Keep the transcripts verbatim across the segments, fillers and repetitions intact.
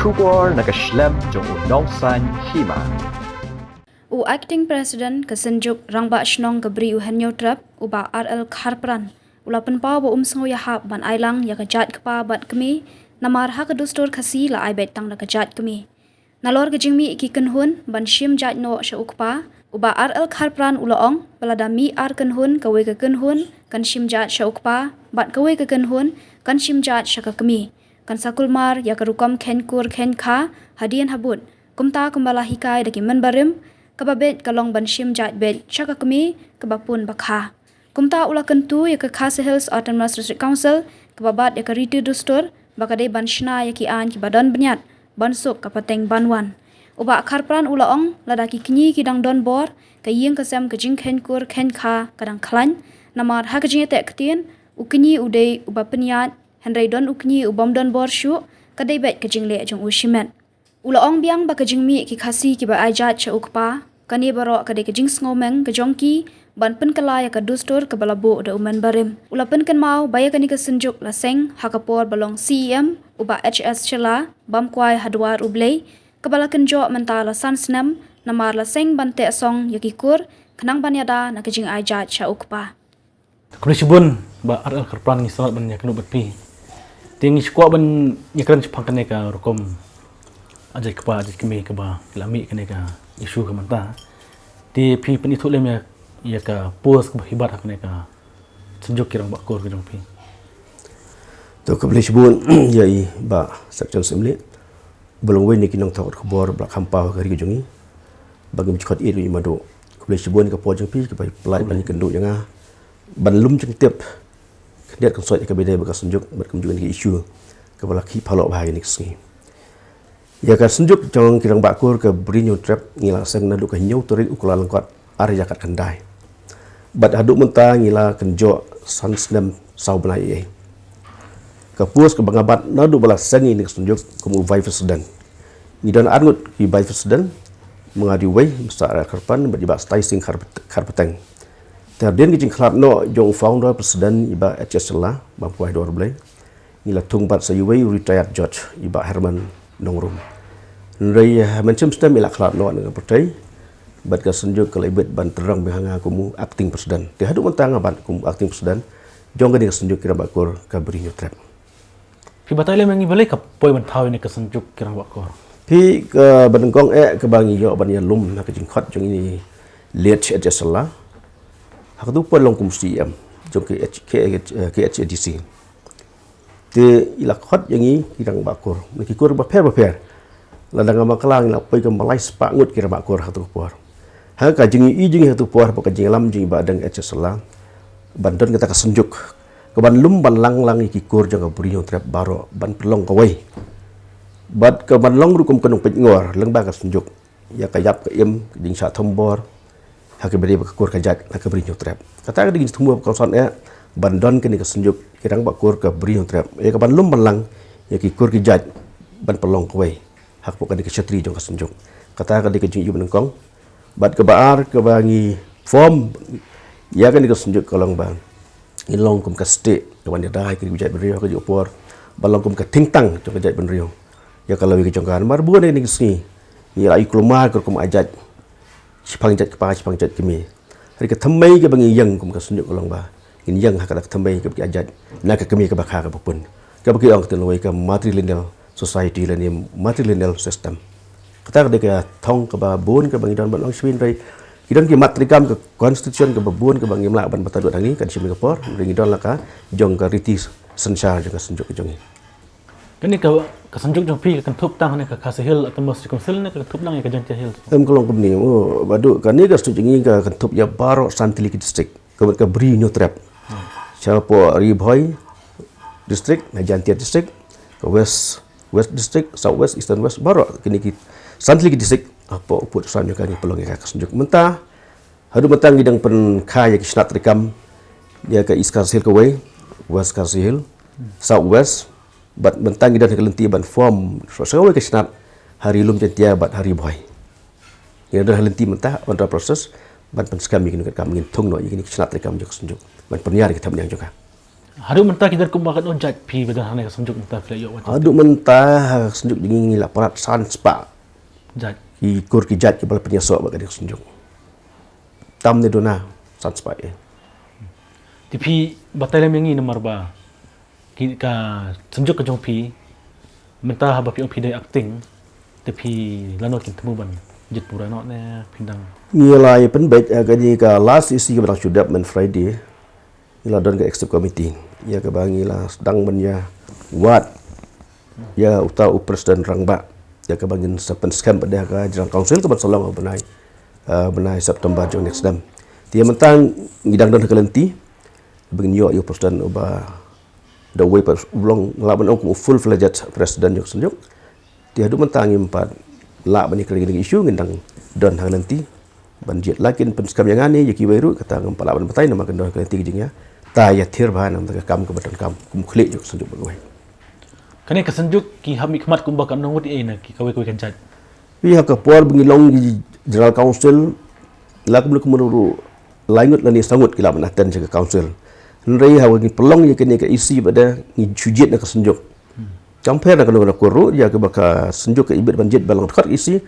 Khubor na ka shlem jong u Nongsaiñ Hima. U Acting President ka Synjuk Rangbah Shnong ka Bri u Hynñiewtrep, u Bah R L Kharpran, u la pynpaw ba um sngew ïahap ban ailad ïa ka jait kpa bad kmie, namar ha ka dustur Khasi la ai beit tang da ka jait kmie. Nalor ka jingmih ki kynhun ban shim jait noh sha u kpa, u Bah R L Kharpran u la ong ba lada mih ar kynhun, kawei ka kynhun kan shim jait sha u kpa bad kawei ka kynhun kan shim jait sha ka kmie. Kan sa kulmar ïa ka rukom kheiñ kur kheiñ kha hadien habud, kumta kumba la hikai da ki mynbarim, kaba beit ka long ban shim jait beit sha ka kmie kaba pun ba kha. Kumta u la kyntu ïa ka Khasi Hills Autonomous District Council kaba bat ïa ka riti dustur ba ka dei ban shna ïa ki aiñ kiba don bniat ban suk ka pateng ban wan. U Bah Kharpran u la ong lada ki kñi ki dang don bor, ka ïing ka sem ka jingkheiñ kur kheiñ kha ka dang khlaiñ, namar ha ka jingïateh ktien, u kñi u dei uba pynïaid, hynrei don u kñi u bym don bor shuh, ka dei beit ka jingleh jong u shimet. U la ong biang ba ka jingmih ki Khasi kiba ai jait sha u kpa, kane baroh ka dei ka jingsngewmeng ka jong ki ban pynkylla ïa ka dustur kaba la buh da u mynbarim. U la pynkynmaw ba ïa kane ka Synjuk la seng ha ka por ba long C E M u Bah H S Shylla bam kwai ha Dwar U Blei, kaba la kynjoh mynta la san snem, namar la seng ban teh song ïa ki kur khnang ban ïada na ka jingai jait sha u kpa. Khublei shibun Bah R L Kharpran, ngi sngewbha ban ïakynduh bad phi. Te ngi shu kwah ban ïakren shaphang kane ka rukom ai jait kpa ai jait kmie kaba la mih kane ka issue ka mynta. Te phi pynithuh lem ïa, ïa ka post kaba phi bat ha kane ka Synjuk ki Rangbah Kur ka jong phi. To khublei shibun ïa i Bah Section Assembly, ba long uwei na ki nongthoh khubor ba la kham paw ha ka ri ka jong ngi, ba ngim ju khot ïa i Madu. Khublei shibun ka por jong phi kaba phi pynlait ban ïakynduh ïa nga ban lum jingtip khyndiat khynsoit ïa kaba ïadei bad ka Synjuk bad kumjuh ïa ki issue kaba la khih palat bha ha kine ki sngi. Ïa ka Synjuk jong ki Rangbah Kur ka Bri Hynñiewtrep ngi la seng naduh ka hynñiew tarik u Kyllalyngkot ar hajar khatkhyndai. Bad haduh mynta ngi la kynjoh san snem saw bnai ei ei. Ka post kaba nga bat naduh ba la seng ïa kane ka Synjuk kum u Vice President. Ngi don ar ngut ki Vice President, ma nga dei uwei, Mister R L Kharpran, bad i Bah Stai Sing Kharpet-, Kharpeteng. Te hadien ka jingkhlad noh jong u Founder President i Bah H S Shylla bam kwai ha Dwar U Blei, ngi la thung bad sa iwei u retired judge i Bah Herman Nongrum. Hynrei, eh, mynshem snem i la khlad noh na ka pyrthei, bad ka Synjuk ka la ibit ban tyrang biang ha nga kum u Acting President. Te haduh mynta nga bat kum u Acting President jong kane ka Synjuk ki Rangbah Kur ka Bri Hynñiewtrep. Phi batai lem ïa ngi balei ka poi ban thaw ïa kane ka Synjuk ki Rangbah Kur? Phi, kaba nyngkong eh kaba ngi ïoh ban ïalum na ka jingkhot jong ine i Late H S Shylla ha kato ka por long kum C E M jong ka H-, K H, eh, K H A D C. Te i la khot ïa ngi ki Rangbah Kur na ki kur bapher bapher. Lada nga bakla ngi la poi kum lai spah ngut ki Rangbah Kur ha kato ka por. Ha ka jingïohi jong ngi ha kato ka por bad ka jingïalam jong i Bah Deng H S Shylla ban don kata ka Synjuk kaban lum ban lang lang ïa ki kur jong ka Bri Hynñiewtrep baroh ban pynlong kawei. Bad kaban long ruh kum ka nongpeitngor lyngba ka Synjuk ïa ka ïap ka im, ka jingshah thombor ha kaba ïadei bad ka kur ka jait ha ka Bri Hynñiewtrep. Kata ka dei ka jingthmu kaba kongsan eh ban don kane ka Synjuk ki Rangbah Kur ka Bri Hynñiewtrep, ïa kaban lum ban lang ïa ki kur ki jait ban pynlong kawei hapoh kane ka shatri jong ka Synjuk. Kata ka dei ka jingïohi ba nyngkong. Bad kaba ar kaba ngi form ïa kane ka Synjuk ka long ba ngi long kum ka stieh kaban ïada ïa ki jait bynriew ha kajuh ka por, ba long kum ka think tank jong ka jait bynriew ïa ka lawei ka jong ka. Namar bun na kine ki sngi ngi la ïohi kulmar ka rukom ai jait shaphang jait kpa shaphang jait kmie. Hynrei ka thymmei kaba ngi ïeng kum ka Synjuk ka long ba ngin ïeng ha kata ka thymmei kaba ki ai jait na ka kmie kaba kha kaba pun, kaba ki ong ka ktien lawei ka matrilineal society lane matrilineal system. Kata ka dei ka thong kaba bun kaba ngi don ban ong shibun, hynrei ki don ki mat treikam ka constitution kaba bun kaba ngim lah ban batai lut hangne, kan shim ïa ka por, hynrei ngi don la ka jong ka riti synshar jong ka Synjuk ka jong ngi. Kane ka, ka Synjuk jong phi ka kynthup tang ha kane ka Khasi Hills Autonomous Council ne ka kynthup lang ïa ka Jaintia Hills? Em, ka long kumne, oh, Bah Duk, kane ka Synjuk jong ngi ka kynthup ïa baroh san tylli ki district. Ka mut ka Bri Hynñiewtrep. Hmm. Shapoh Ri Bhoi District, na Jaintia District, ka West, West District, South West, Eastern West, baroh kine ki san tylli ki district hapoh u pud u sam jong ka ngi pynlong ïa ka Synjuk. Mynta haduh mynta ngi dang pynkha ïa ki shnat treikam ïa ka East Khasi Hills kawei, West Khasi Hills, South West, bad mynta ngi don ha ka lynti ban form sa kawei ka shnat ha Ri Lum Jaintia bad ha Ri Bhoi. Ngi don ha lynti mynta, under process, ban pynskhem ïa kine ki kam, ngin thung noh ïa kine ki shnat treikam jong ka Synjuk ban pynïar ïa ki thapniang jong ka. Haduh mynta ki don kumba katno jait phi ba don hangne ka Synjuk mynta phi la ïoh wat? Haduh mynta ha ka Synjuk jong ngi ngi la palat san spah. Jait. Ki kur ki jait kiba la pynïasoh bad kane ka Synjuk. Tam ne duna san spah eh. Te phi batai lem ïa ngi namar ba ki ka Synjuk ka jong phi mynta haba phi ong phi dei acting te phi lano kin thmu ban jied pura noh ne phi dang. Ngi la ïa pynbeit ha kane ka last EC kaba dang shu dep man Friday. Ngi la don ka executive committee ïa kaba ngi la sdang ban ïa wad ïa uta u president rangbah ïa kaba ngin sa pynskhem pat ha ka General Council kaba sa long ha u bnai, ah, bnai September jong next term. Te mynta ngi dang don ha ka lynti ba ngin ïoh ïa u president uba da uwei pat u long, lah ban ong kum u full fledged president jong ka Synjuk. Te haduh mynta ngim pat lah ban ïakren ïa kane ka issue, ngin dang don ha ka lynti ban jied, la kin pynskhem ïa nga ne ïa kiwei ruh, kata ngam pat lah ban batai namar kan don ha ka lynti ka jingïa. Ta ïa thir bha namar ka kam kaba donkam kum u khlieh jong ka Synjuk bad kawei. Kane ka Synjuk ki hap mihkhmat kumba katno ngut eh na ki kawei kawei ka jait? Phi, ha ka por ba ngi long ki General Council, la kumno kumno ruh lai ngut lane saw ngut ki lah ban attend sha ka Council. Hynrei haba ngi pynlong ïa kane ka EC ba da ngi shu jied na ka Synjuk. Kam pher na kano kano ka kur ruh, ïa kaba ka Synjuk ka ibit ban jied ba long dkhot ka EC.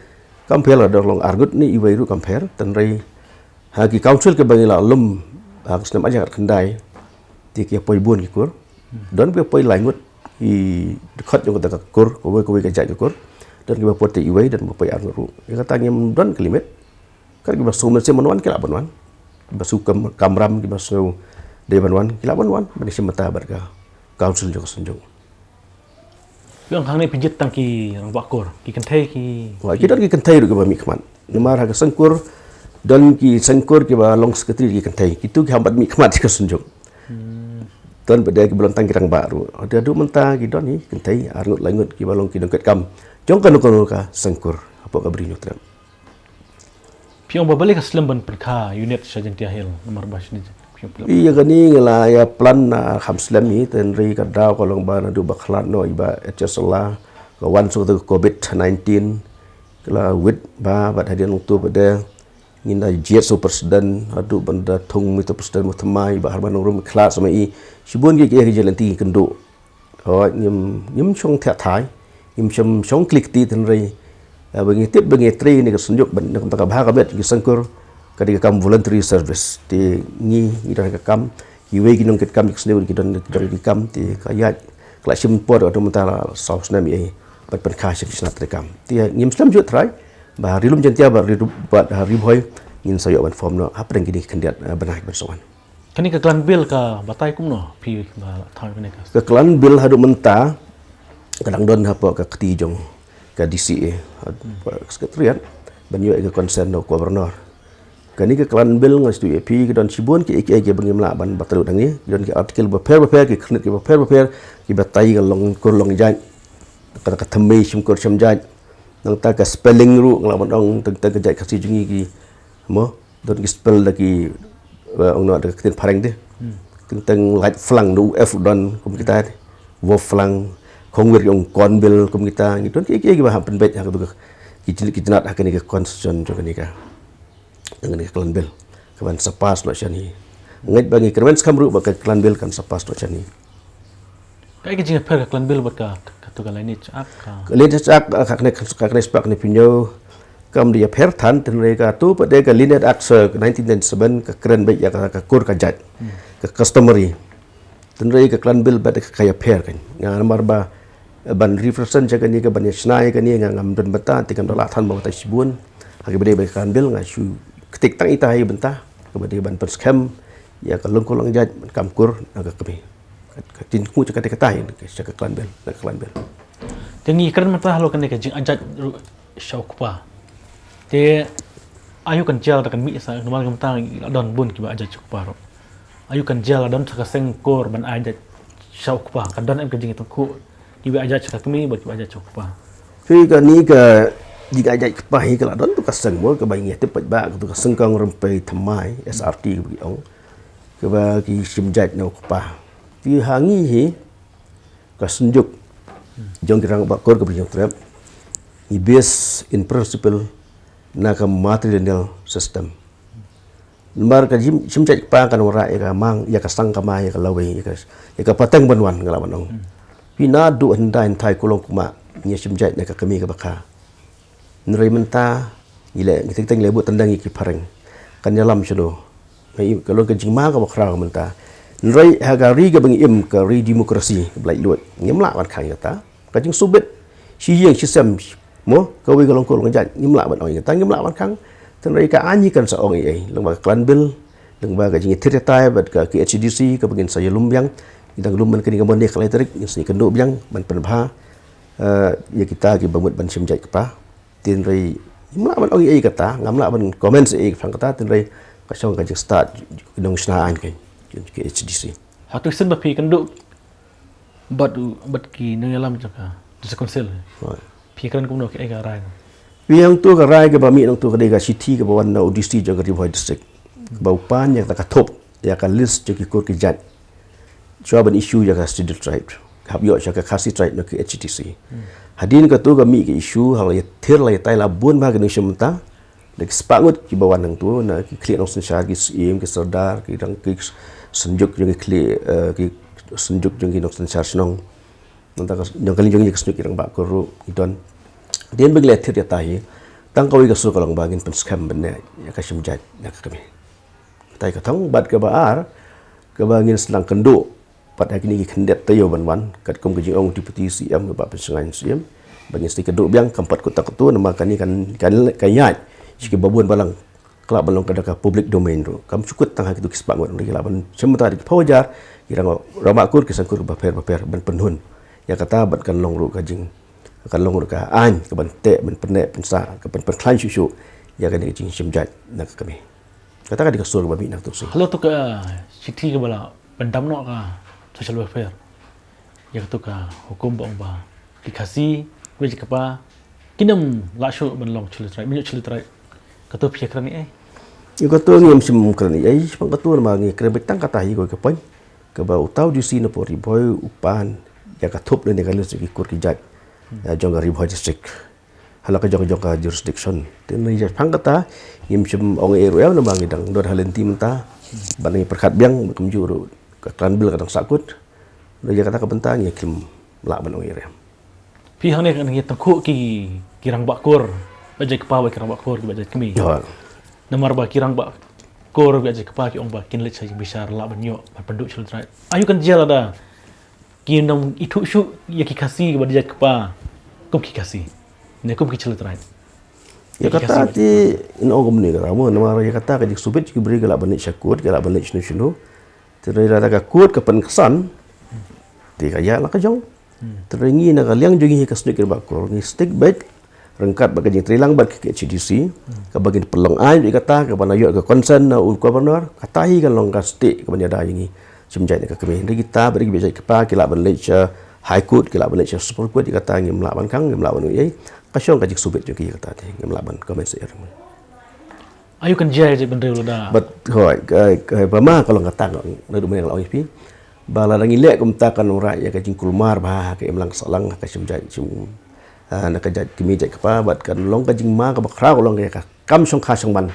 Kam pher la da long ar ngut ne iwei ruh, kam pher. Hynrei ha ki Council kiba ngi la lum ha ka snem ar hajar khatkhyndai, te ki ïa poi bun ki kur. Don kiba poi lai ngut ki dkhot jong kata ka kur, kawei kawei ka jait ka kur. Don kiba poi te iwei, don kiba poi ar ngut ruh. Ïa kata ngim don ka limit. Kat kiba sngew mynsiem ban wan ki lah ban wan. Kiba sngew kam, kamram, kiba sngew dei ban wan ki lah ban wan ban ïashim bynta bad ka Council jong ka Synjuk. Phi ong hangne phi jied tang ki rangbah kur, ki kynthei ki. Wa, ki don ki kynthei ruh kiba mihkhmat. Namar ha ka seng kur don ki seng kur kiba long secretary ki kynthei. Kitu ki hap ban mihkhmat ïa ka Synjuk. Don pat de kiba long tang ki rangbah ruh. Haduh mynta ki don hi kynthei ar ngut lai ngut kiba long ki nongkitkam jong kano kano ka seng kur hapoh ka Bri Hynñiewtrep. Phi ong ba balei ka slem ban pynkha unit sha Jaintia Hills namar ba shini. Phi ong phi la. Ïa kane ngi la ïa plan na kham slem hi, hynrei ka daw ka long ba naduh ba khlad noh i Bah H S Shylla, ka wan shuh ka COVID nineteen, ka la wit bha bad hadien nangtu pat de ngin da jied sa u president, haduh ban da thung mih u president ba thymmai, Bah Herman Nongrum khlad sa ma i, shibun ki ki ki jylliew lynti ki kynduh. Hooid, ngim, ngim shong thiah thai, ngim shong, shong kli kti, hynrei, eh, ba ngi tip ba ngi trei ne ka Synjuk ban, na ka bynta ka bha ka miat ki seng kur, ka dei ka kam voluntary service. Te ngi, ngi don ka kam, kiwei ki nongkitkam ki Synjuk ki don, ki don ki kam, te ka ïaid, ka la shim por, ka don mynta la saw snem ïa, ban pynkha sha ki shnat treikam. Te ngim slem ju trai, ba ha Ri Lum Jaiñtia, ba ha Ri, ba ha Ri Bhoi, ngin sa ïoh ban form noh, hapdeng kine ki khyndiat, eh, bnai ban sa wan. Kane ka clan bill ka batai kumno phi ba la thaw kane ka. Ka clan bill haduh mynta ka dang don hapoh ka kti jong ka D C A, hapoh ka secretariat ban ïoh ïa ka consent na u Governor. Kane ka clan bill nga shu ïa phi ka don shibun ki ei ki ei kiba ngim lah ban batai lut hangne, ki don ki article bapher bapher, ki khyrnit kiba pher bapher, ki batai ka long kur long jait, ka, ka thymmei shim kur shim jait. Nangta ka spelling ruh nga lah ban ong teng teng ka jait Khasi jong ngi ki mo. Don ki spell da ki, eh, ong noh da ka ktien phareng de. Teng teng lait phlang da u F don kum kita de. Wo phlang, khongwir ki ong cornbill kum kita. Ngi don ki, ki, kiba hap pynbeit ha ka, ki jin-, ki jynat ha kane ka constitution jong kane ka, jong kane ka clan bill. Kaban sa pass noh shane. Ngeit ba ngi kyrmen skhem ruh ba ka clan bill kan sa pass noh shane. Kaei ka jingïapher ka clan bill bad ka, ka, katu ka Lineage Act ka? Ka Lineage Act, ah, ka kane, ka kane spah kane pynïaw kam da ïapher than, hynrei katu pat de ka Lineage Act sha nineteen ninety-seven ka kren beit ïa ka, ka kur ka jait, ka customary. Hynrei ka clan bill bad ka ïapher kan. Nga namar ba ban represent sha kane ka ban ïa shna ïa kane nga ngam don bynta, te kam da lah than ba bynta shibun. Ha kaba dei bad ka clan bill nga shu ktik tang ita ha i bynta kaba dei ban pynskhem ïa ka long kur long jait ban kam kur na ka kmie. Ka, ka jingthmu jong kata kata hi, ka, sha ka clan bill, na ka clan bill. Te ngi kren mynta halor kane ka jingïaid jait ruh sha u kpa. Te aïu kan jia lada kan mih sa, namar mynta ngi la don bun kiba ïaid jait sha u kpa ruh. Aïu kan jia lada don sa ka seng kur ban ïaid jait sha u kpa. Ka don em ka jingïatyngkhuh kiba ïaid jait sha ka kmie bad kiba ïaid jait sha u kpa? Phi, kane ka jingïaid jait kpa hi ka la don tu ka seng mo, kaba ngi tip paidbah, katu ka Seng Kong Rympei Thymmai, S R T kaba ki ong. Kaba ki shim jait na u kpa. Te ha ngi hi ka Synjuk jong ki rangbah kur ka Bri Hynñiewtrep, ngi base in principle na ka matrilineal system. Namar ka jim, shim jait kpa kan wanrah ïa ka mang, ïa ka sang kama, ïa ka lawei, ïa ka, ïa ka pateng ban wan, nga lah ban ong. Phi naduh hyndai hynthai kulong kumah, ngi shim jait na ka kmie kaba kha. Hynrei mynta, ngi leh, ngi teng teng leh buh tendang ïa ki phareng. Kan ïalam shano. Nga i ka long ka jingma kaba khraw mynta. Hynrei ha ka ri kaba ngi im, ka ri demokrasi, kaba laitluid. Ngim lah ban khang ïa kata. Ka jingsngewbit shi ïing shi sem, mo, kawei ka long kur long jait, ngim lah ban ong ïa kata, ngim lah ban khang. Hynrei ka aiñ hi kan sa ong ei ei, lyngba ka Clan Bill, lyngba ka jingïathir ïatai bad ka K H A D C, kaba ngin sa ïalum biang. Ngi dang lum man kane ka Monday khatlai tarik, ngin sa ïakynduh biang ban pynbha, eh, ïa kita kiba mut ban shim jait kpa. Hynrei ngim lah ban ong ei ei kata, ngam lah ban comment ei ei tang kata, hynrei ka shong ka jingstad ki nongshna aiñ ka K H A D C. Hato shisien ba phi kynduh bad u, bad ki nongïalam jong ka District Council? Right. Phi kren kumno, kaei ka rai? Phi, hangto ka rai kaba mih hangto ka dei ka shithi kaba wan na u D C jong ka Ri Bhoi District, kaba u pan ïa kata ka thup ïa ka list jong ki kur ki jait. Shuwa ban issue ïa ka Scheduled Tribe, ka hap ïoh sha ka Khasi Tribe na ka K H A D C. Hadien kato ka mih ka issue, ha la ïathir la ïatai la bun bha ki nongshim bynta. Da ki spah ngut kiba wan hangto, na ki khlieh nongsynshar, ki syiem, ki sordar, ki rang, ki synjuk jong ki khlieh, eh, ki synjuk jong ki nongsynshar shnong. Nangta ka jong ka liang jong ngi ka synjuk ki rangbah kur ruh ki don. Hadien ba ngi la ïathir ïatai hi, tang kawei ka sur ka long ba ngin pynskhem ban ïa ka shim jait na ka kmie. Katai ka thong, bad kaba ar, kaba ngin sa nang kynduh pat ha kine ki khyndiat taïew ban wan, katkum ka jingong u Deputy C M, kaba pynshngaiñ C M, ba ngin sa kynduh biang, kam pat kut ta kut, namar kane kan, kan, kan ïaid sha kiba bun balang, ka lah ban long ka da ka public domain ruh. Kam shu kut tang ha kito ki spah ngut, ki lah ban shim bynta da ki phew hajar ki rang, rangbah kur, ki seng kur bapher bapher ban pynhun. Ïa kata bad kan long ruh ka jing, kan long ruh ka aiñ kaban teh, ban pynneh pynsah, kaban pynkhlaiñ shuh shuh ïa kane ka jingshim jait na ka kmie. Kata ka dei ka sur kaba mih na kato ka sur. Halor to ka shithi kaba la pyndam noh ka Social Welfare, ïa kato ka hukum ba ong ba ki Khasi kiba ïaid jait kpa kin ym lah shuh ban long Scheduled Tribe, mynta Scheduled Tribe. Kato phi kren ei ei? Ïa kato ngim shym kren ei ei shaphang kato, namar ngi kren beit tang kata hi, kawei ka point kaba uta u D C na pdeng Ri Bhoi u pan ïa ka thup lane ka list ki kur ki jait, eh, jong ka Ri Bhoi District ha la ka jong jong ka jurisdiction. Te ngi ïa shaphang kata ngim shym ong ei ei ruh, namar ngi dang don ha lynti mynta ban ngi pyrkhat biang, kumjuh ruh ka Clan Bill ka dang sahkut. Ngi ïa kata ka bynta ngim lah ban ong ei ei ruh. Phi, hangne ka ngi tyngkhuh ki, ki rangbah kur ba ïaid jait kpa bad ki rangbah kur kiba ïaid jait kmie. Namar ba ki rangbah kur ba ïaid jait kpa ki ong ba kin leit sha jingbishar, lah ban ïoh ban pynduh Scheduled Tribe. Aïu kan jia lada kim ithuh shuh ïa ki Khasi kiba ïaid jait kpa kum ki Khasi ne kum ki Scheduled Tribe? Ïa kata te in ong kumne ka, namar ïa kata ka jingsngewbit jong ki briew, ki lah ban leit sha kut, ki lah ban leit shano shano. Te lada ka kut ka pynksan, te ka ïa la ka jong. Te ngi na ka liang jong ngi ka Synjuk ki Rangbah Kur, ngi stick beit ryngkat bad ka jingtreilang bad ka K H A D C, kaba ngin pynlong aiñ ïa kata, kaba la ïoh ka consent na u Governor, kata hi kan long ka stick kaban ïada ïa ngi shim jait na ka kmie. Hynrei kita bad ki ba ïaid jait kpa ki lah ban leit sha High Court, ki lah ban leit sha Supreme Court, ïa kata ngim lah ban khang, ngim lah ban ong ei ei. Ka shong ka jingsngewbit jong ki ïa kata te, ngim lah ban comment ei ei ruh. Aïu kan jia ïa jaitbynriew lada? Bad hooid, ka, ka, ba ma ka long kata, nga, naduh mynne nga la ong ïa phi ba lada ngi leh kumta kan wanrah ïa ka jingkulmar bha ha ka imlang ka sahlang, ha ka shim jait shim, ah, na ka jait kmie jait kpa, bad kan long ka jingma kaba khraw, ka long ïa ka kam shongkha shongman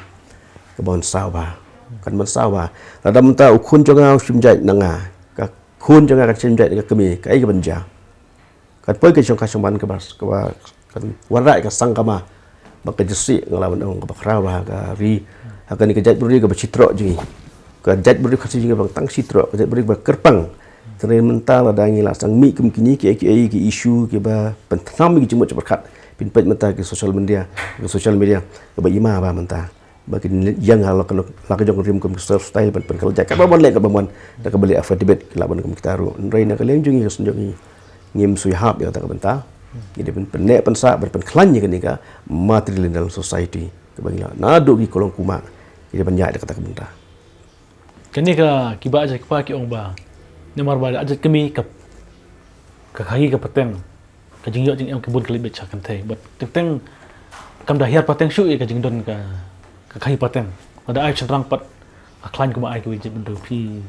kaban saw bha. Kan ban saw bha. Lada mynta u khun jong nga u shim jait na nga, ka khun jong nga kan shim jait na ka kmie, kaei kaban jia? Kan poi ka shongkha shongman kaba, kaba kan wanrah ïa ka sang kama ba ka jingïaseng, nga lah ban ong, kaba khraw bha ha ka ri, ha kane ka jaitbynriew kaba shitrok jong ngi. Ka jaitbynriew Khasi jong ngi ba tang shitrok, ka jaitbynriew kaba kyrpang. Te ngi mynta lada ngi la sdang mih kum kine ki, ki, ki issue kiba pynthnam ïa ki jingmut jingpyrkhat. Phin peit mynta ki social media, ki social media kaba ima bha mynta. Ba kin ïeng ha la ka, la ka jong rim kum ki self style ban pynkylla jait, kaba mon leh kaba mon, da kaba leh affidavit, ki lah ban kum kita ruh. Hynrei na ka liang jong ngi ka Synjuk ngi, ngim shu ïahap ïa kata ka bynta. Ngi dei ban pynneh pynsah, ban pynkhlaiñ ïa kane ka matrilineal society kaba ngi la, naduh ki kulong kumah, ngi dei ban ïaid da kata ka bynta. Kane ka, kiba ïaid jait kpa ki ong ba namar ba ïaid jait kmie ka, ka khaïi ka pateng, ka jingïoh jingem ka bun ka leit beit sha kynthei, bad teng teng kam da hiar pateng shuh ïa ka jingdon ka, ka khaïi pateng. Lada ai shynrang pat ka khlaiñ kumba ai kiwei ki jaitbynriew. Phi,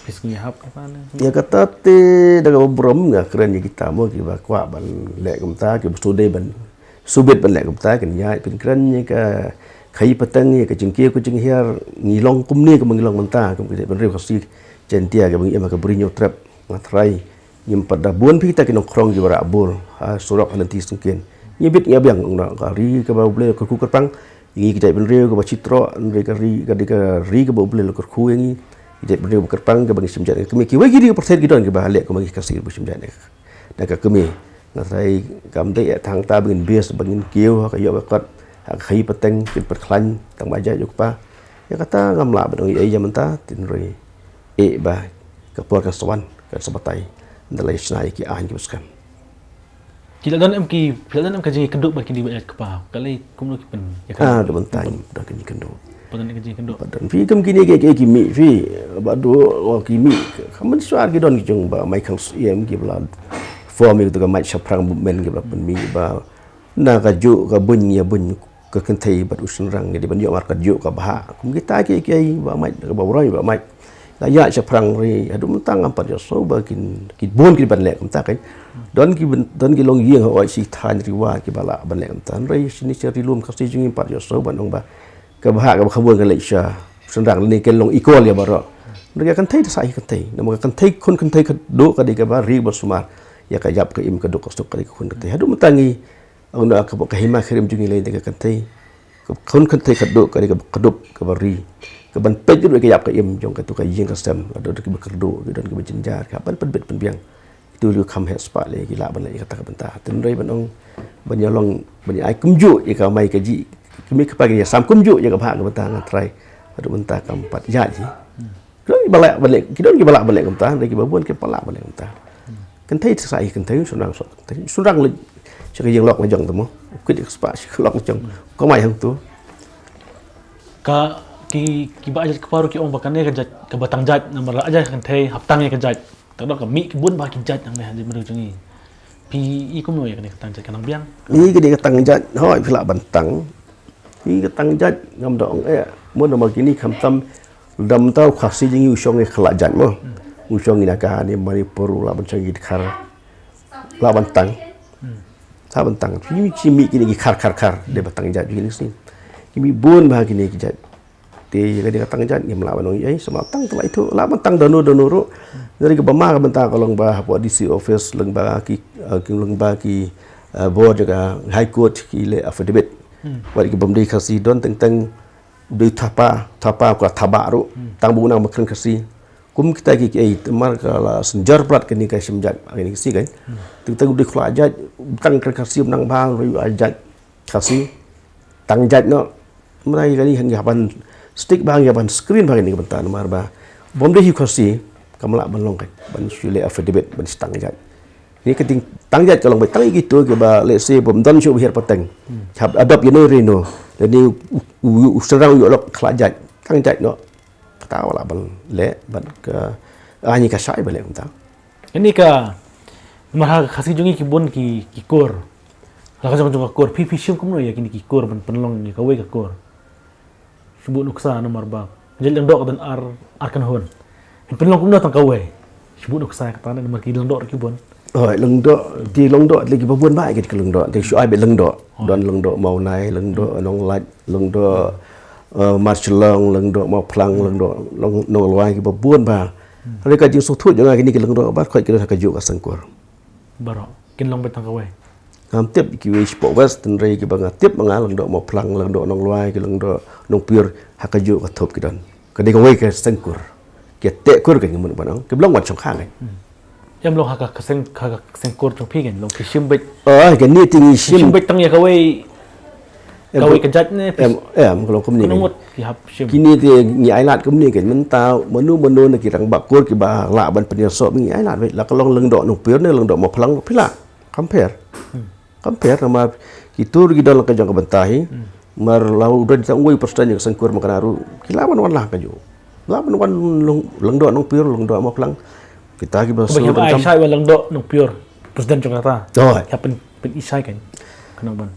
phi sngew ïahap kata ne? Ïa kata te da kaba burom nga kren ïa kita mo kiba kwah ban leh kumta, kiba shu dei ban shu bit ban leh kumta, kin ïaid phin kren ïa ka, khaïi pateng, ïa ka jingkiew ka jinghiar, ngi long kumne kumba ngi long mynta kum ki jaitbynriew Khasi Jaiñtia kiba ngi im ha ka Bri Hynñiewtrep. Nga tharai ngim pat da bun phi kita ki nongkhrong kiba rah bor ha surok ha lynti syngkien. Ngi bit ngi biang, ong na ka ri kaba U Blei la kyrkhu kyrpang ïa ngi ki jaitbynriew kiba shitroh, hynrei ka ri ka dei ka ri kaba U Blei la kyrkhu ïa ngi ki jaitbynriew ba kyrpang kiba ngi shim jait na ka kmie. Kiwei ki ri ki pyrthei ki don kiba leh kumba ngi Khasi kiba shim jait na ka kmie. Nga tharai kam dei ïa tang ta ba ngin bit ba ngin kiew ha ka ïoh ka kot, ha ka khaïi pateng, kin pat khlaiñ tang ba jait jong u kpa. Ïa kata ngam lah ban ong ei ei ïa mynta, hynrei eh ba ka por kan sa wan, kan sa batai. Ynda la ïa shna ïa ki aiñ kiba skhem. Ki la don em ki, ki la don em ka jingïakynduh bad kine ba ïaid kpa. Ka lei kumno ki pyn, ïa ka Ah, da mynta ngi da ka jingïakynduh. Pat don ka jingïakynduh. Pat don phi kum kine ki, ki, ki mih phi. Ba do o ki mih. Ka mynshuwa ki don ki jong ba Michael Syiem ki ba la form ïa ka Mait Shaphrang Movement ki ba la pynmih ba na ka juh ka buñ ïa buñ ka kynthei bad u shynrang, ngi dei ban ïoh markat ïoh ka bha. Kum kita kiei kiei ba mait, ka ba roi ba mait. La ïaid shaphrang ri, haduh mynta ngam pat ïohsngew ba kin, ki bun ki ban leh kumta kan. Don ki bun, don ki longïing ha oi shi thaiñ ri wad ki ba lah ban leh kumta. Hynrei shini sha ri lum Khasi jong ngi ngim pat ïohsngew ban ong ba ka bha ka ba kham bun ka leh sha shynrang, lane kin long equal ïa baroh. Hynrei ka kynthei te sa hi kynthei. Namar ka kynthei, khun kynthei ka dei ka ba ri ba sumar ïa ka ïap ka im, ka duk ka suk ka dei ka khun kynthei. Haduh mynta ngi Ong na ka, ka hima ka rim jong ngi lei ka kynthei. Ka khun kynthei ka duk ka dei ka, ka duk ka ba ri. Ka ban peit ka duk ka ïap ka im jong ka tu ka ïing ka sem. La don ki ba kyrduh, ki don ki ba jynjar, ka ban pynbit pynbiang. Itu lei kham heh spah lei ki lah ban leh kata ka bynta. Hynrei ban ong ban ïa long, ban ïa ai kumjuh ïa ka mai ka jih. Ki mih ki pa ki ïa sam kumjuh ïa ka bha ka bynta, nga tharai haduh mynta kam pat ïaid hi. Ki don ki ba lah ban leh, ki don ki ba lah ban leh kumta, hynrei ki ba bun kim pat lah ban leh kumta. Kynthei te sa hi kynthei, shynrang sa kynthei. Shynrang leit sha ka ïing lok la jong te mo. Kit ka spah sha ka lok la jong. Ka mai hangtu. Ka, ki, ki ba jait kpa ruh ki ong ba kane ka jait, ka ba tang jait, namar la jait kynthei, hap tang ïa ka jait. Ka dok ka mih ki bun bah ki jait hangne ha jaitbynriew jong ngi. Phi i kumno ïa kane ka tang jait, ka nang biang? I kane ka tang jait, hooid, phi lah ban tang. Hi ka tang jait ngam da ong eh. Mo namar kine khamtam, dam tau Khasi jong ngi u shong ïa ka la jait mo. U shong ïa na ka ni Manipur, u lah ban shong ïa ki Dkhar. Lah ban tang. Lah ban tang. Ki mih, ki mih kine ki Khar, Khar, Khar. Dei ba tang jait kine sini. Ki mih bun bah kine ki jait. Te ïa kane ka tang jait ngim lah ban ong ei ei, sa ma tang ka la ithuh, lah ban tang da no da no ruh. Dari ka ba ma ka bynta ka long ba hapoh D C office, long ba ki, eh, ki long ba ki, eh, bor jong ka High Court ki leh affidavit. Wat ki bym dei Khasi don teng teng dei thapa, thapa ka thaba ruh. Tang ba u nang ba kren Khasi. Kum kita ki, ki ei, te mar ka la synjar plat kane ka shim jait, kane ka si kan. Teng teng u dei khla jait, tang kren Khasi, u nang ba, u dei jait Khasi. Tang jait noh. Mynta kane ngi hap ban stick ba, ngi hap ban screen ba kane ka bynta namar ba bym dei hi Khasi, kam lah ban long kan. Ban shu leh affidavit, ban shu tang jait. Ni ka ding tang jait ka long ba tang ïa kito kiba, let's say, bym don shuh ba hiar pateng. Hap adopt ïa no ri no. Lane u, u, u, u shynrang u ïoh lok khla jait. Tang jait noh. Kata wat lah ban leh bad ka, ah, ngi ka shai ba leh kumta. Kane ka, namar ha Khasi jong ngi ki bun ki, ki kur. La ka jong jong ka kur, phi, phi shim kumno ïa kine ki kur ban pynlong ïa kawei ka kur. Shu bun nuksa namar ba jait lyngdoh ka don ar, ar kynhun. Phin pynlong kumno tang kawei. Shu bun nuksa kata namar ki lyngdoh ruh ki bun. Oh, lyngdoh, ki lyngdoh, ki ba bun ba ki lyngdoh. Te shu ai ba lyngdoh. Don lyngdoh Mawnai, lyngdoh Nonglait, lyngdoh, eh, Marshillong, lyngdoh Mawphlang, lyngdoh Nong, Nonglwai, ki ba bun ba. Hynrei ka jingsngewthuh jong nga kine ki lyngdoh ba khot ki don ha kajuh ka seng kur. Baroh kin long ba tang kawei. Ngam tip kiwei shapoh West, hynrei kiba nga tip ma nga lyngdoh Mawphlang, lyngdoh Nonglwai, ki lyngdoh Nongpior, ha kajuh ka thup ki don. Ka dei kawei ka seng kur. Ki teh kur ka ngi mut ban ong. Ki long wan shongkha ngi. Em long ha ka, ka seng, ha ka seng kur jong phi kan, long ki shim beit. Oh, kane te ngi shim. Shim beit tang ïa kawei. Em, kawei ka jait ne, em, em, ka long kumne. Kano ngut ki hap shim. Kine te ngi ai lad kumne kan, mynta mano mano na ki rangbah kur kiba lah ban pynïasoh ngi ai lad beit. La ka long lyngdoh Nongpior ne lyngdoh Mawphlang phi lah. Compare. Compare namar kito ruh ki don la ka jong ka bynta hi. Mar la u don tang uwei u president jong ka seng kur ma kane ruh ki lah ban wan la ka jong. Lah ban wan lyngdoh Nongpior, lyngdoh Mawphlang. Kita kiba shu ai shai wan lyngdoh Nongpior, president jong kata. Oh. Ki hap pyn, pyn-i shai kan. Kano ban.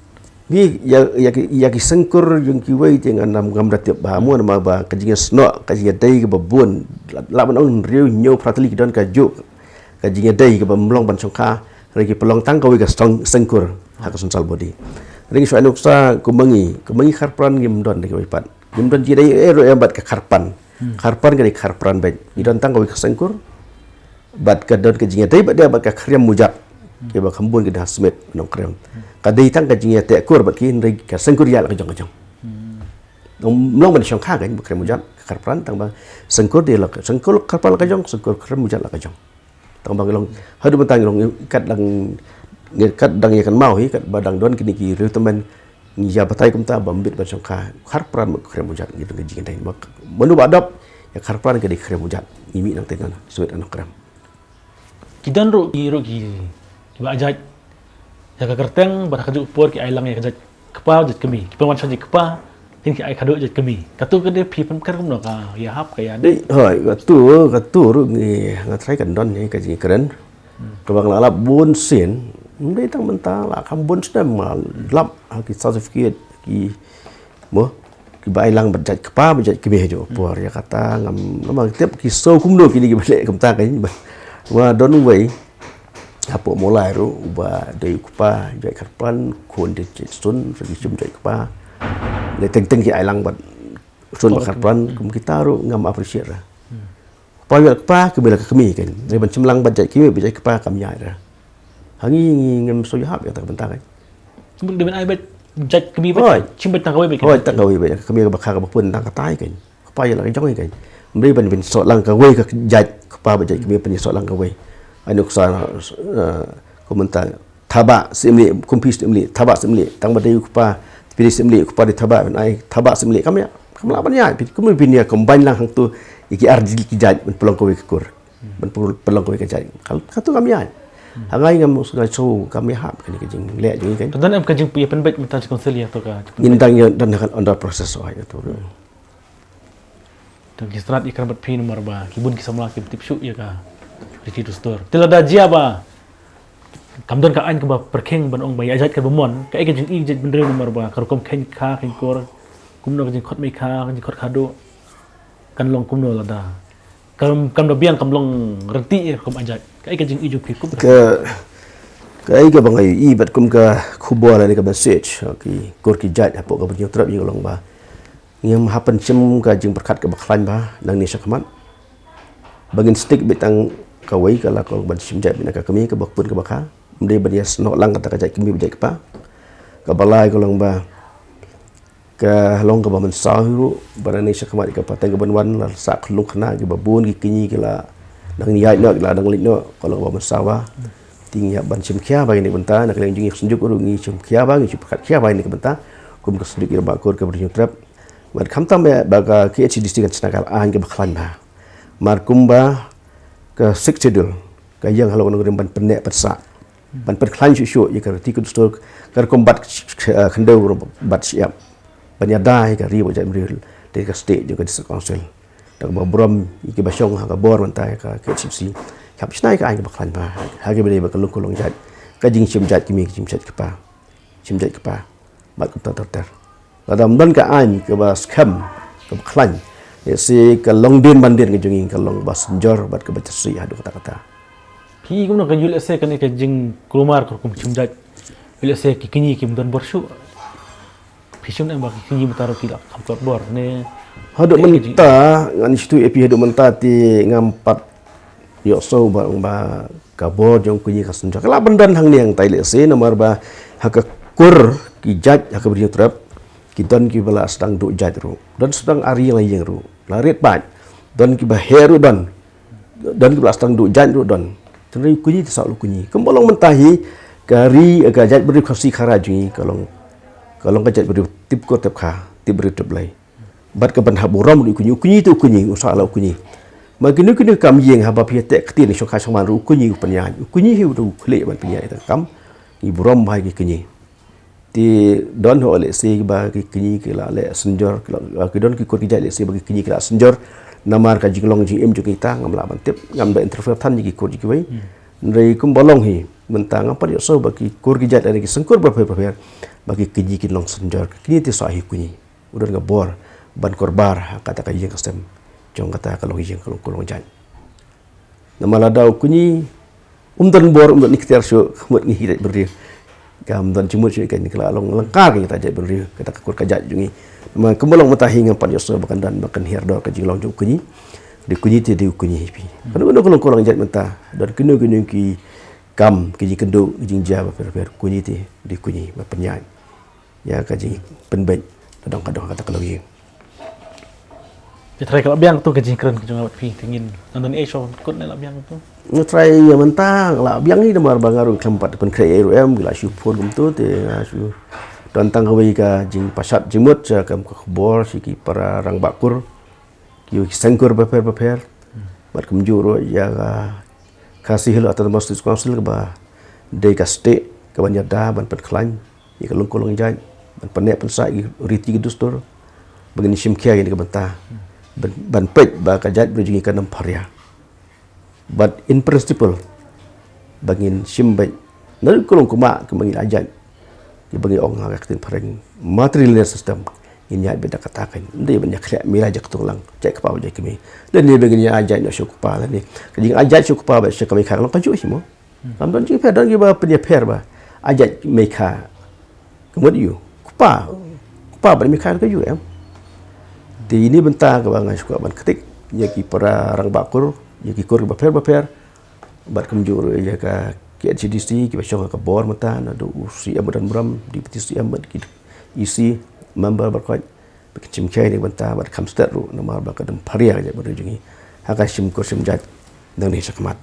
Ngi ïa, ïa ki, ïa ki seng kur jong kiwei te ngam, ngam da tip ba mo namar ba ka jingïasnoh, ka jingïadei kaba bun. Lah ban ong hynriew hynñiew phra tylli ki don kajuh ka jingïadei kaba ym long ban shongkha, hynrei ki pynlong tang kawei ka seng, seng kur ha ka central body. Ring shuwa nuksa kumba ngi, kumba ngi kharpran ngim don da kiwei pat. Ngim don jingïadei eh ruh ïa bad ka kharpan. Kharpan ka dei kharpran bad. Ngi don tang kawei ka sengkur. Bad ka don ka jingïadei bad da bad ka khriam mujat. Kiba kham bun ki da Smith Nongkrem. Ka dei tang ka jingïateh kur bad ki hynrei ka sengkur ïa la ka jong ka jong. Nong mlong ban shong kha kan ba khriam mujat ka kharpran tang ba sengkur dei la ka sengkur kharpran la ka jong, sengkur khriam mujat la ka jong. Tang ba ngi long, haduh mynta ngi long, kat dang, kat dang ïa kan mau hi, kat ba dang don kine ki riew tymmen, ngi ïa batai kumta ba mbit ban shong kha, kharpran ba khriam mujat, ngi dang ka jingkynthei ba mano ba dap ïa kharpran ka dei khriam mujat, ngi mih nangta na Smith Nongkrem. Ki don ruh ki, ruh ki, kiba ai jait ïa ka kyrteng, bad ha kajuh ka por ki ai lang ïa ka jait kpa, jait kmie. Ki pynwan sha jait kpa, kin ki ai khadduh jait kmie. Katu ka dei phi pynker kumno, ka ïahap ka ïadei? Hooid, katu, katu ruh ngi, nga tharai kan don hi ka jingkren. Kaba nga la lap bun sien, ym dei tang mynta, la kham bun snem nga lap ha ki certificate, ki, mo, kiba ai lang bad jait kpa bad jait kmie ha kajuh ka por, ïa kata ngam, ngam tip ki shu kumno kine kiba leh kumta kan. Ba nga don uwei hapoh Mawlai ruh uba dei u kpa jait kharpran, khun dei jait sun, sa ki shim jait kpa. Lei teng teng ki ai lang bad sun bad kharpran, kum kita ruh ngam appreciate ra. Kpa ïa la ka kpa, kmie la ka kmie kan. Dei ban shim lang bad jait kmie bad jait kpa kam ïaid ra. Ha ngi, ngi ngam shu ïahap ïa kata ka bynta kan. Kum dei ban ai bad jait kmie bad, hooid, shim bad tang kawei bad, hooid, tang kawei bad, ka kmie kaba kha kaba pun tang katai kan. Kpa ïa la ka jong i kan. Ym dei ban, ban soh lang kawei ka jait, kpa bad jait kmie pynïasoh lang kawei. Ai nuksa, eh, kumta, Thabah siem leh, kum phi siem leh, Thabah siem leh, tang ba dei u kpa, phi dei siem leh, u kpa dei Thabah, ban ai Thabah siem leh, kam ïa, kam lah ban ïa, phi, kum phi ïa combine lang hangtu, ïa ki ar jait ki jait, ban pynlong kawei ka kur, ban pynlong kawei ka jait. Katu kam ïa. Ha ngi ngam, ngi shu kam ïahap kane ka jingleh jong ngi kan. Te don em ka jingpynbeit mynta sha council ïa to ka. Ngin dang ïa, dang under process, oh, ïa to. Te ki stad ïa kren bad phi namar ba ki bun ki samla kim tip shuh ïa ka riti dustur. Te lada jia ba kam don ka aiñ kaba pyrkhing ban ong ba ïa jait kaba mon, kaei ka jingïeit jait bynriew namar ba ka rukom kheiñ kha kheiñ kur, kumno ka jingkhot mei kha, ka jingkhot khadduh, kan long kumno lada kam, kam da biang kam long rynti ïa rukom aiñ jait. Kaei ka jingïeit jong phi kum ka, kaei kaba nga ïohi bad kum ka khubor lane ka message ki kur ki jait hapoh ka Bri Hynñiewtrep ïa ka long ba ngim hap ban shim ka jingpyrkhat kaba khlaiñ bha nangne shakhmat. Ba ngin stick beit tang kawei ka la ka long ban shim jait beit na ka kmie kaba pun kaba kha. Ym dei ban ïa snoh lang kata ka jait kmie bad jait kpa. Kaba lai ka long ba ka long kaba mynsaw hi ruh ba nangne shakhmat ka pateng ka ban wan la sah khyllung khynnah kiba bun ki kñi ki la dang ïaid noh ki la dang leit noh ka long kaba mynsaw bha. Te ngi hap ban shim khia bha ïa kane ka bynta na ka liang jong ngi ka Synjuk ruh ngi shim khia bha ngi shu pyrkhat khia bha ïa kane ka bynta. Kum ka Synjuk ïa ba kur ka Bri Hynñiewtrep. Bad khamtam ba ka K H A D C kan shna ka aiñ kaba khlaiñ bha. Mar kumba ka Sixth Schedule ka ïeng halor ka nongrim ban pynneh pynsah, ban pynkhlaiñ shuh shuh ïa ka riti ka dustur ka rukom bat khyndew bad shyiap ban ïada ïa ka ri bad jaitbynriew da ka state jong ka District Council. Da kaba burom ïa kiba shong ha ka bor mynta ïa ka K H A D C hap shna ïa ka aiñ kaba khlaiñ bha ha kiba dei bad ka longkur longjait, ka jingshim jait kmie, ka jingshim jait kpa, shim jait kpa bad kumta ter ter. Lada ym don ka aiñ kaba skhem kaba khlaiñ, lehse ka longdien mandien ka jong ngi ka long ba synjor bad kaba jyrsieh haduh katta katta. Phi kumno ka ïoh lehse kane ka jingkulmar ka rukom shim jait, lehse ki kñi kim don bor shuh. Phi shem ne em ba ki kñi mynta ruh ki la kham tlot bor ne? Haduh mynta ngan shu ïathuh ïa phi, haduh mynta te ngam pat ïohsngew ba, ba ka bor jong kñi ka synjor. Ka lah ban don hangne hangtai lehse namar ba ha ka kur ki jait ha ka Bri Hynñiewtrep ki don kiba la sdang duh jait ruh, don sdang ar ïing lai ïing ruh la rit paid, don kiba heh ruh don, don kiba la sdang duh jait ruh don. Hynrei u kñi te sah u kñi. Kumba long mynta hi ka ri, ka jaitbynriew Khasi Khara jong ngi ka long, ka long ka jaitbynriew tip kur tip kha, tip briew tip Blei. Bad ka ban hap burom ruh u kñi, u kñi te u kñi, u sah la u kñi. Ma kino kino kam ïeng haba phi ïateh ktien shongkha shongman ruh u kñi u pynïaid, u kñi hi u khlieh ban pynïaid ïa ka kam. Ngi burom bha ïa ki kñi. Te don ho lehse ba ki kñi ki la leh synjor, ki la, ki don ki kur ki jait lehse ba ki kñi ki la synjor. Namar ka jinglong jingim jong kita ngam lah ban tip, ngam da interfere than ïa ki kur jong kiwei. Hynrei kumba long hi mynta ngam pat ïohsngew ba ki kur ki jait lane ki sengkur bapher bapher ba ki kñi kin long synjor, ki kñi te sah hi u kñi. U don ka bor ban kurbar ha kata ka ïing ka sem jong kata ka longïing ka long, ka long jait. Namar lada u kñi um don bor, um don iktiar shuh, ka mut ngi hi jaitbynriew Kam don jingmut shuh kan ka la long lyngkar ka jait bynriew, kata ka kur ka jait jong ngi. Namar kumba long mynta hi ngam pat ïohsngew ba kan don ba kan hiar dor ka jinglong jong u Kñi. Dei u Kñi te dei u Kñi hi phi. Kano kano ka long ka long jait mynta don kino kino ki kam ki jingkynduh ki jingjia bapher bapher, u Kñi te dei u Kñi ba pynïaid ïa ka jingpynbeit ka dong ka dong kata ka longïing. Te trai ka la biang tu ka jingkren ka jong nga bad phi te ngin nang don ei shuh kut ne la biang tu. Nga trai ïa mynta la biang hi namar ba nga ruh khlem pat pynkhreh ei ruh em, ki la shu phone kumtu te nga shu don tang kawei ka jingpashat jingmut sha ka khubor sha ki para rangbah kur, ki seng kur bapher bapher. Bad kumjuh ruh ïa ka Khasi Hills Autonomous District Council kaba dei ka state kaban ïada ban pynkhlaiñ ïa ka lyngkor lyngjait, ban pynneh pynsah ïa ki riti ki dustur, ba ngin shim khia ïa kane ka bynta, ban, ban peit ba ka jait bynriew jong ngi kan ym pharia. But in principle ba ngin shim beit na ka lyngkor kumba ngi la jait, kiba ngi ong ha ka ktien phareng matrilineal system. Ngin ïaid beit da kata kan, ym dei ban ïa khleh mih la jait ktung lang, jait kpa bad jait kmie. Lane ba ngin ïa jait noh sha u kpa lane ka jingïaid jait sha u kpa bad sha ka mei kha ka long kajuh hi mo. Kam don jingpher, don kiba pynïapher ba ai jait mei kha ka mut ïa u kpa, kpa bad mei kha kajuh em. Te ine i bynta kaba nga shu kwah ban ktik ïa ki para rangbah kur, ïa ki kur kiba pher bapher, bad kumjuh ruh ïa ka K H A D C kiba shong ha ka bor mynta, naduh u C M Donburom, Deputy C M bad ki E C, member bad koit, ba kin shim khia ïa kane ka bynta bad kham stet ruh namar ba kan ym pharia ka jait bynriew jong ngi ha ka shim kur shim jait nangne shakhmat.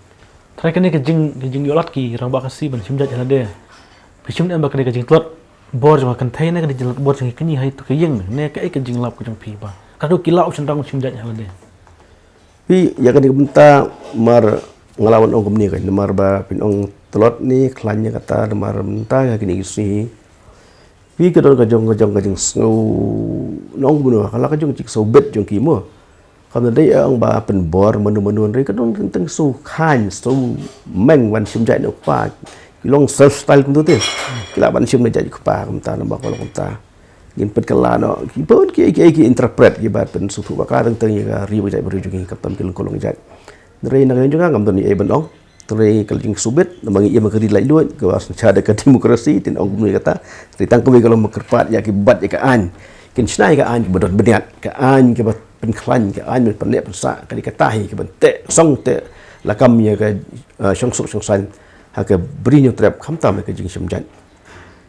Trai kane ka jing, ka jingïoh lad ki rangbah Khasi ban shim jait ïa lade, phi shim ne em ba kane ka jingtlot bor jong ka kynthei ne kane ka jingtlot bor jong ki kñi ha itu ka ïing, ne kaei ka jinglap ka jong phi ba ka dei ki lah u shynrang ban shim jait ïa lade? Phi, ïa kane ka bynta mar nga la wan ong kumne ka, namar ba phin ong tlot ne khlaiñ ïa kata, namar mynta ïa kine ki sngi phi ka don ka jong, ka jong ka jingsngew, nong kumno ka la ka jong jingsngew bit jong ki mo. Kam dei ong ba pynbor mano mano, hynrei ka don teng teng sngew khlaiñ, sngew meng ban shim jait na u kpa. Ki long self style kumta te, ki lah ban shim na jait u kpa kumta, namar ka long kumta. Ngin pynkylla noh ki bun ki, ki, ki interpret ki bad pynsngewthuh ba ka teng teng ïa ka ri bad jait bynriew jong ngi, khamtam ki lyngkor lyngjait. Hynrei na ka liang jong nga ngam don ei ban ong. Hynrei ka la jingsngewbit namar ngi im ha ka ri laitluid kaba synshar da ka demokrasi, te ong kumno ïa kata. Hynrei tang kawei ka long ba kyrpad ïa ki bad ïa ka aiñ. Kin shna ïa ka aiñ kaba don bniat, ka aiñ kaba pynkhlaiñ, ka aiñ ban pynneh pynsah, ka dei kata hi kaban teh song teh lakam ïa ka, eh, shongsuk shongsaiñ ha ka Bri Hynñiewtrep khamtam ïa ka jingshim jait.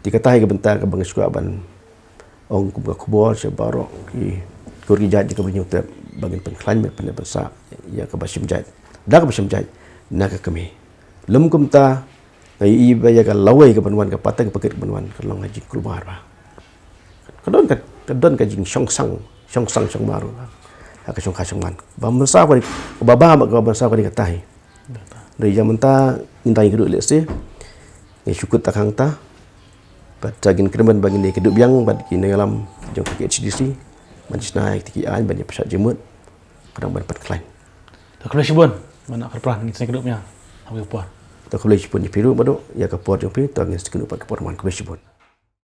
Te kata hi ka bynta kaba nga shu kwah ban ong kum ka khubor sha baroh ki kur ki jait jong ka Bri Hynñiewtrep ba ngin pynkhlaiñ ban pynneh pynsah ïa kaba shim jait, da kaba shim jait na ka kmie. Lym kumta nga ïohi ba ïa ka lawei kaban wan, ka pateng ka pakit kaban wan, ka long ka jingkulmar ba ka don ka, ka don ka jingshongsang, shongsang shongmar ha ka shongkha shongman. Ba mynsaw ka dei, ba ba ba ba mynsaw ka dei kata hi. Dei ïa mynta ngin dang ïakynduh lehse. Ngi shu kut tang hangta. Bad, uh, ngin kyrmen ba ngin ïakynduh biang bad ki nongïalam jong ka K H A D C ban shna ïa ki aiñ ban ïa pynshah jingmut, ka dang ban pynkhlaiñ. To khublei shibun, mana kyrpad ngin sa ïakynduh biang ha ka por. To khublei shibun ïa phi ruh Maduh ïa ka por jong phi, to ngin sa ïakynduh pat ka por man, khublei shibun.